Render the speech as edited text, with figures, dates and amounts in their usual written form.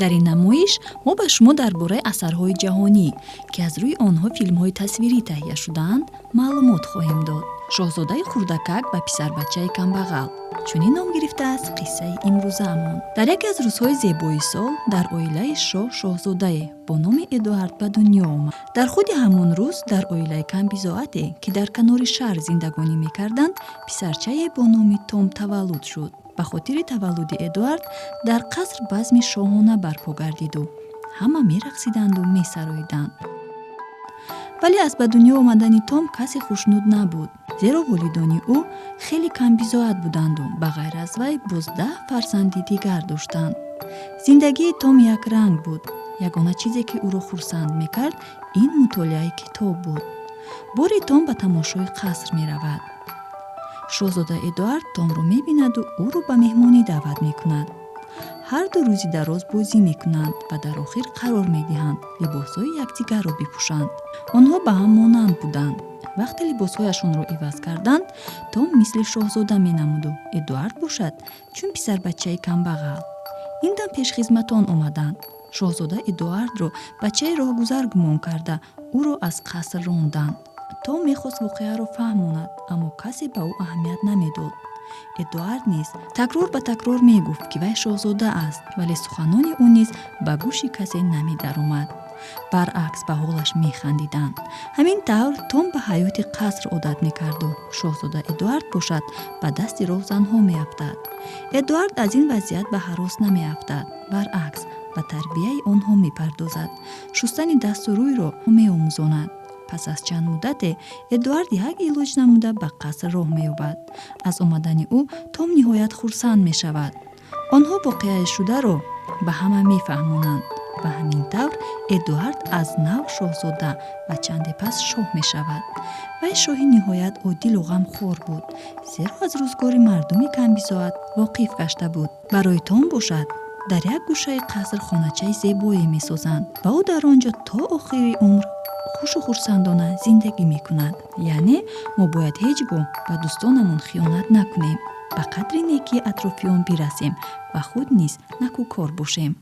Дар ин намоиш мо ба шумо дар бораи асарҳои ҷаҳонӣ, ки аз рӯи онҳо филмҳои тасвирӣ таҳия шудаанд, маълумот хоҳем дод. «Шоҳзодаи хурдакак ва писарбачаи камбағал» чунин ном гирифтааст қиссаи имрӯзаамон. Дар яке аз рӯзҳои зебои сол дар оилаи шоҳ шоҳзодае бо номи Эдуард ба дунё омад. Дар худи ҳамон рӯз дар оилаи камбизоате, ки дар канори шаҳр зиндагонӣ мекарданд, писарчае бо номи Том таваллуд шуд. Ба хотири таваллуди Эдуард дар қаср базми шоҳона барпо гардиду ҳама мерақсиданду месароиданд. Вале аз ба дунё омадани Том касе хушнуд набуд, зеро волидони ӯ хеле камбизоат буданду ба ғайр аз вай боз 10 фарзанди дигар доштанд. Зиндагии Том якранг буд. Ягона чизе, ки ӯро хурсанд мекард, ин мутолиаи китоб буд. Боре Том ба тамошои қаср меравад. Шоҳзода Эдуард Томро мебинаду ӯро ба меҳмонӣ даъват мекунад. Ҳарду рӯзи дароз бозӣ мекунанд ва дар охир қарор медиҳанд либосҳои якдигарро бипӯшанд. Онҳо ба ҳам монанд буданд. Вақте либосҳояшонро иваз карданд, Том мисли шоҳзода менамуду Эдуард бошад чун писарбачаи камбағал. Ин дам пешхизматон омаданд. Шоҳзода Эдуардро бачаи роҳгузар гумон карда, ӯро аз қаср ронданд. Том мехост воқеаро фаҳмонад, аммо касе ба ӯ аҳамият намедод. Эдуард низ такрор ба такрор мегуфт, ки вай шоҳзода аст, вале суханони ӯ низ ба гӯши касе намедаромад. Баръакс, ба ҳолаш механдиданд. Ҳамин тавр Том ба ҳаёти қаср одат мекарду шоҳзода Эдуард бошад ба дасти роҳзанҳо меафтад. Эдуард аз ин вазъият ба ҳарос намеафтад, баръакс, ба тарбияи онҳо мепардозад, шустани дасту рӯйро меомӯзонад. Пас аз чанд муддате Эдуард як илоҷ намуда ба қаср роҳ меёбад. Аз омадани ӯ Том ниҳоят хурсанд мешавад. Онҳо воқеаи шударо ба ҳама мефаҳмонанд ва ҳамин тавр Эдуард аз нав шоҳзода ва чанде пас шоҳ мешавад. Вай шоҳи ниҳоят одилу ғамхор буд, зеро аз рӯзгори мардуми камбизоат воқиф гашта буд. Барои Том бошад дар як гӯшаи қаср хоначаи зебое месозанд ва ӯ дар он ҷо то охири умр хушу хурсандона зиндагӣ мекунад. Яъне мо бояд ҳеҷ гоҳ ба дӯстонамон хиёнат накунем, ба қадри некии атрофиён бирасем ва худ низ накӯкор бошем.